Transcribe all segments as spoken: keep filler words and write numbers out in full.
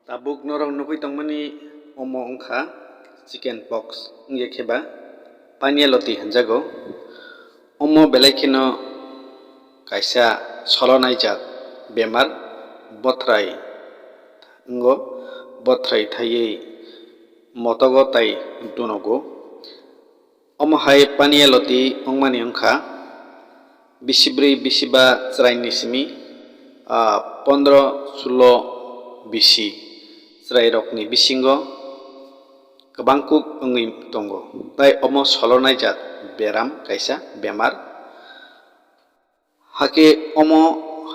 Tabuk norok nugwi tongmani omo wngkha chicken pox wngya khe ba paniya loti hinjago. Omo belai kheno kaisa solonai jat bemar, bothrai wngo, bothrai thaiwi motogo tai dunogo. Omo hai paniya loti wngmani wngkha bisi bwrwi bisi ba chwraini simi, ah, pondro sulo bisi chwrairokni bisingo kwbang kuk wngwi tongo, tai omo solonai jat beram kaisa bemar. Hakhe omo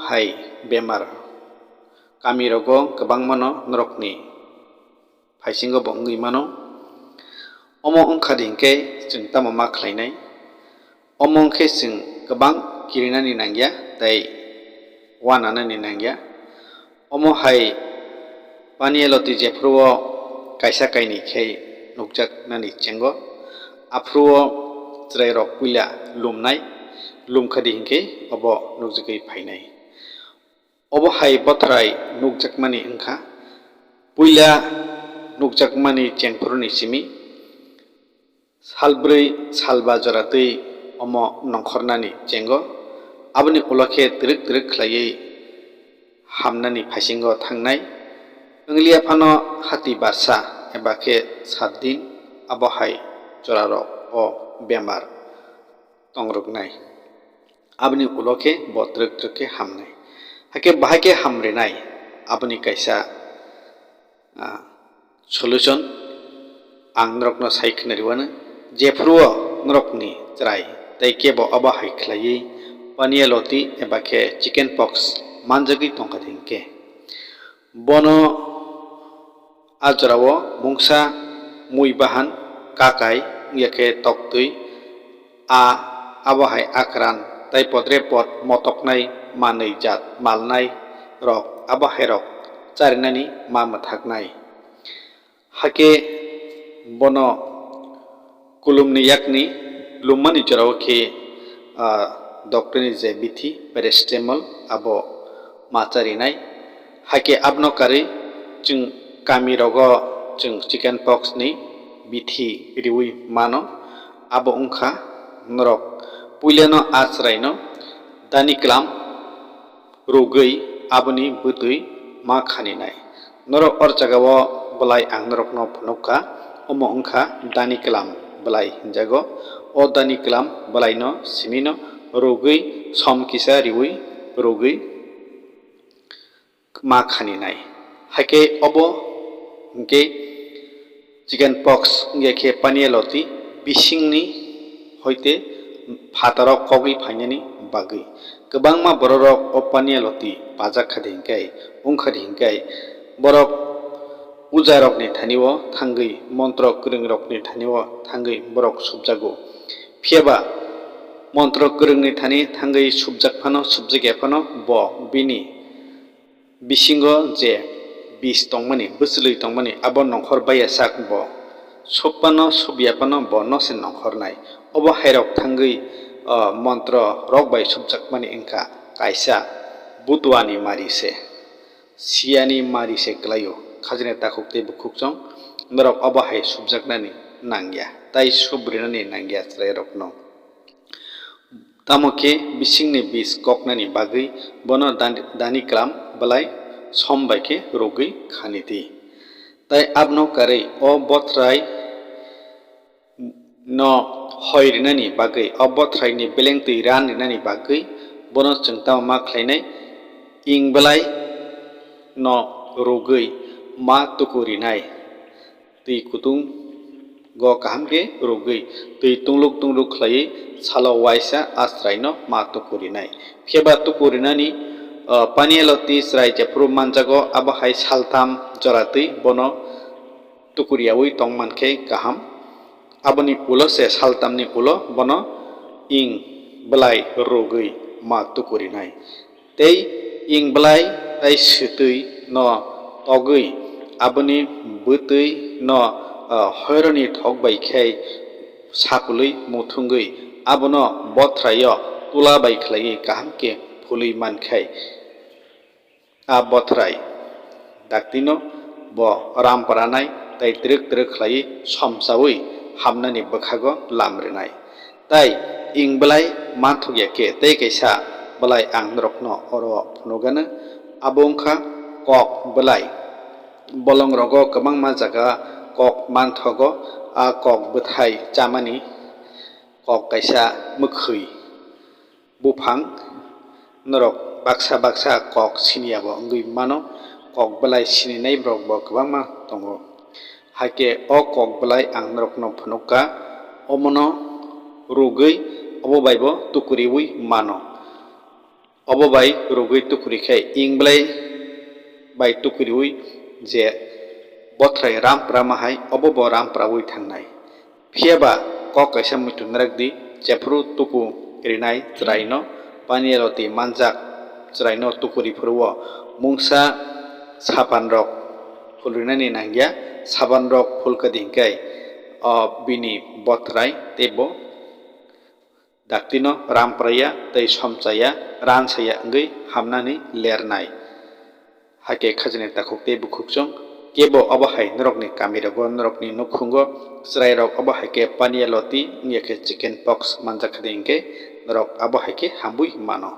hai bemar kamirogo kwbangmano norokni phaisingo bo wngwi mano. Omo wngkha di hinkhe chwng tamo ma khlainai? Omo wngkhe chwng kwbang kirinani nangya tei uananani nangya. Omo hai paniya loti jephuru o kaisa kainwi khe nukjaknani chengo, aphuru o chwrairok puila lumnai, lumkha di hinkhe obo nukjagwi phainai. Obo hai bothrai nukjakmani wngkha, puila nukjakmani chengphuruni simi salbrwi salba joratwi omo nongkhornani chengo, aboni ulo khe twrwk twrwk khlaiwi hamnani phaisingo thangnai. Wngliya phano hati barsa eba khe saat din abo hai jorarok o bemar tongrwknai. Aboni ulo khe bo twrwk twrwk khe hamnai. Hakhe bahai khe hamrinai, aboni kaisa, ah, solution ang norokno sai khna riwano. Jephuru o norokni chwrai tei kebo abo hai khlaiwi paniya loti eba khe chicken pox manjagwi tongkha di hinkhe, bono a jorao mungsa mui bahan kakai wngya khe toktwi a abo hai akran tei podre pod motoknai manwi jat malnai rok abo hai rok charinani ma mwthaknai. Hakhe bono kulumni yakni lummani jorao khe, ah, doctorni je bithi paracetamol abo ma charinai. Hakhe abno karwi chwng kamirogo chwng chicken pox ni bithi riwi mano. Abo wngkha norok puilano a chwraino daniklam rwgwi aboni bwtwi ma khaninai. Norok or jagao bwlai ang norokno phunukha, omo wngkha daniklam bwlai hinjago. O daniklam bwlaino simino rwgwi som kisa riwi rwgwi ma khaninai. Hakhe obo hinkhe chicken pox wngya khe paniya loti bisingni hoite phataro kogwi phainani bagwi. Kwbangma bororok o paniya loti pajak kha di hinkhe, wngkha di hinkhe borok pujarokni thanio thangwi, montro kwrwngrokni thanio thangwi borok subjago. Phiyaba montro kwrwngni thani thangwi subjak phano, subjakya phano bo bini bisingo je bis tongmani, bwchwlwi tongmani, abo nongkhor baiya sak bo. Sopano, sopya phano bo no se nongkhornai. Obo hairok thangwi, o, montro rok bai sopjakmani wngkha kaisa butuani mari se. Siyani mari se kwlaio. Khajani takhuk tei bukhuk chwng norok obo hai sopjaknani nangya, tai soprinani nangya chwrairokno. Tamo khe bisingni bis koknani bagwi bono dan-, daniklam bwlai som bai khe rwgwi khani di. Tai abno karwi o bothrai no hoi rinani bagwi, o bothraini beleng twi ran rinani bagwi bono chwng tamo ma khlainai? Ing bwlai no rwgwi ma tuku rinai. Twi kutung go kaham khe rwgwi, twi tungluk tungluk khlaiwi salo waisa a chwraino ma tuku rinai. Phiya ba tuku rinani, o, paniya loti chwrai jephuru manjago, abo hai saltham jora twi bono tuku riyaui tong man khe kaham. Aboni ulo se salthamni ulo bono ing bwlai rwgwi ma tuku rinai. Tei ing bwlai tai swtwi no togwi, aboni bwtwi no, ah, hoironi thok bai khe sakulwi muthungwi, abono bothraio tula bai khlaiwi kaham khe phulwi man khai, a bothrai daktino Bo rampranai tei twrwk twrwk khlaiwi somsaui hamnani bwkhago lam rwnai. Tai ing belai manthokya khe tei kaisa belai ang norokno oro phunukgano, abo wngkha kok belai. Bolongrogo kwbangma jaga kok manthogo, a kok bwthai chamani kok kaisa mwkhwi buphang. Norok baksa baksa kok siniyabo wngwi mano, kok belai sininai borokbo kwbangma tongo. Hakhe o kok belai ang norokno phunukha, omono rwgwi obo baibo tukuriui mano. Obo bai rwgwi tukuri khe ing belai bai tukuriui je bothrai ramprama hai obo bo rampraui thangnai. Phiya ba kok kaisa muitu narak di, jephuru tuku rinai chwraino, paniyalo twi manjak chwraino tukuri phuru o mungsa sapanrok phulrinani nangya, sapanrok phulkha di hinkhe o bini bothrai teibo daktino rampraiya tei somchaya, ransaya wngwi hamnani lernai. Hakhe khajani takhuk tei bukhukchung kebo obo hai norokni kamirogo, norokni nukhungo chwrairok obo hai khe paniya loti wngya khe chicken pox manjak kha di hinkhe norok abo hai khe hamwi mano.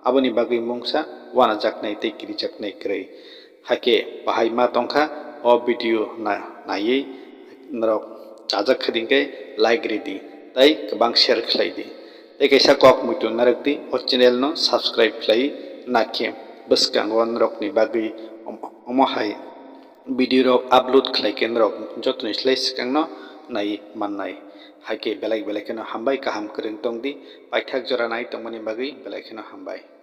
Aboni bagwi mungsa wanajaknai tei kirijaknai kwrwi. Hakhe bahai ma tongkha o video na-, naiwi norok chajak kha di hinkhe like ridi tei kwbang share khlai di. Tei kaisa kok muitu narwk di, o channel no subscribe khlai nakhe bwskango norokni bagwi om-, omo hai video rok upload khlai khe norok jotoni slai swkangno nai mannai. Hakhe belai belai kheno hambai, kaham kwrwng tong di, paithak jora nai tongmani bagwi belai kheno hambai.